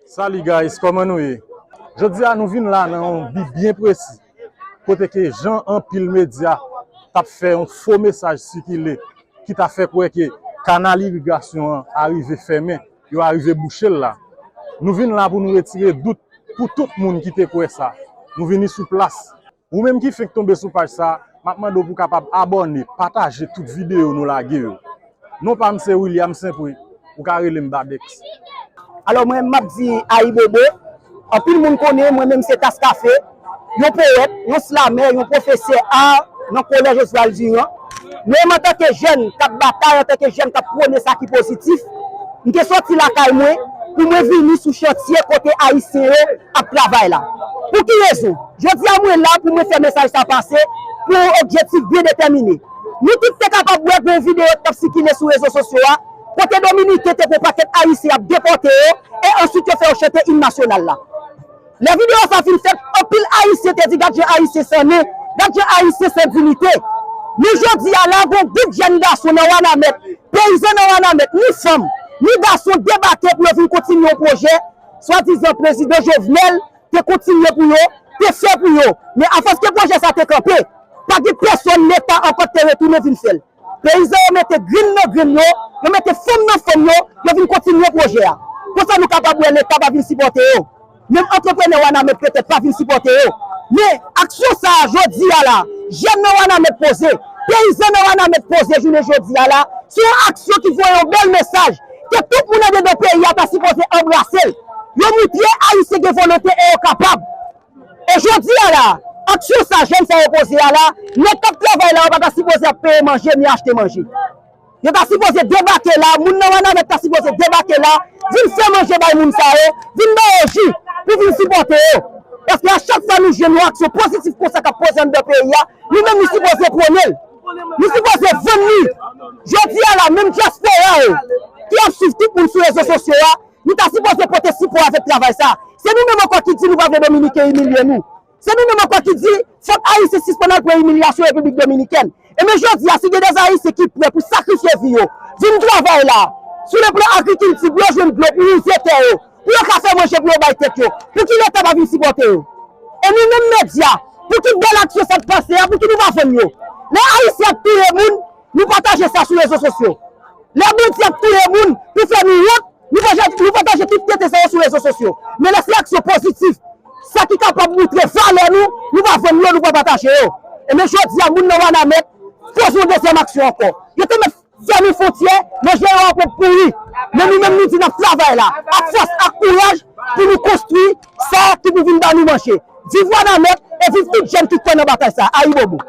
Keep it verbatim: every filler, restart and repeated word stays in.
Salut guys, kòman nou ye? Jodi a nou vin la nan yon bi byen presi, kote ke jan anpil medya t ap fè yon fo mesaj sikile ki ta fè kwè ke kanal irigasyon an arive fèmen, yo arive bouche l la. Nou vin la pou nou retire dout pou tout moun ki te kwè sa. Nou vini sou plas. Ou menm ki fenk tonbe sou paj sa, m ap mande w pou w kapab abòne, pataje tout videyo nou lage yo. Non pa m se William Saint-Pré, ou ka rele m Badex. Alò mwen, m ap di ayibobo. Anpil moun konnen mwen menm se Tas Kafe, yon powèt, yon slamè, yon pwofesè ar nan Kolèj Oswald Durand. Mwen menm antanke jèn k ap batay, antanke jèn k ap pwone sa ki pozitif, m te sòti lakay mwen pou mwen vini sou chantye kote Ayisyen yo ap travay la. Pou ki rezon? Jodi a mwen la pou mwen fè mesaj sa pase pou yon objektif byen detèmine. Nou tout te kapab wè gen yon videyo k t ap sikile sou rezo sosyo a, kote Dominiken te pran pakèt Ayisyen ap depòte yo e answit yo fè yo chante im nasyonal la. Lè videyo sa fin fèt, anpil Ayisyen te di gad jan Ayisyen san nen, gad jan Ayisyen san diyite. Men jodi a la, gen yon gwoup jèn gason nan Wanament, peyizan nan Wanament, ni fanm, ni gason debake pou yo vin kontinye yon pwojè swadizan prezidan Jovenel te kontinye pou yo, te fè pou yo. Men afòske pwojè sa te kanpe, pa gen pèsonn Leta ankò te retounen vin fè l. Peyizan yo mete grenn nan grenn yo, yo mete fanm nan fanm yo, yo vin kontinye pwojè a. Konsa nou kapab wè Leta pa vin sipòte yo. Menm antreprenè Wanament petèt pa vin sipòte yo. Men aksyon sa a jodi a la, jèn nan Wanament poze, peyizan nan Wanament poze jounen jodi a la, se yon aksyon ki voye yon bèl mesaj ke tout moun andedan peyi a ta sipoze anbrase l. Yo moutre Ayisyen gen volonte e yo kapab. E jodi a la, aksyon sa jèn sa yo poze a la, nèg k ap travay la yo pa ta sipoze ap peye manje ni achte manje. Yo ta sipoze debake la, moun nan Wanament ta sipoze debake la, vin fè manje bay moun sa yo, vin ba yo ji pou vin sipòte yo. Paske a chak fwa nou jwenn yon aksyon pozitif konsa k ap poze anndan peyi a, nou menm nou sipoze pwone l. Nou sipoze vann li. Jodi a la, menm dyaspora yo ki ap swiv tout moun sou rezo sosyo a, nou ta sipoze pote sipò avèk travay sa. Se nou menm ankò ki di nou pa vle Dominiken imilye nou. Se nou menm ankò ki di fòk Ayisyen sispann al pran imilyasyon Repiblik Dominikèn. Ebyen jodi a, si gen de Ayisyen ki prè pou sakrifye vi yo, vin travay la, sou le plan agrikilti, pou yo jwenn dlo, pou wouze tè yo, pou yo ka fè manje pou yo bay tèt yo, pouki Leta pa vin sipòte yo? E nou menm medya, pouki bèl aksyon sa t pase a, pouki nou pa vann yo? Lè Ayisyen ap touye moun, nou pataje sa sou rezo sosyo. Lè bandi ap touye moun pou fè nou wont, nou pataje, nou pataje tout tenten sa yo sou rezo sosyo. Men lè se aksyon pozitif, sa ki kapab moutre valè nou, nou pa vann yo, nou pa pataje yo. Ebyen jodi a, moun nan Wanament poze yon dezyèm aksyon ankò. Yo te mèt fèmen fwontyè, manje yo ap ret pouri. Men nou menm nou di n ap travay la, ak fòs, ak kouraj, pou nou konstwi sa ki pou vin ba nou manje. Viv Wanament e viv tout jèn ki kwè nan batay sa. Ayibobo!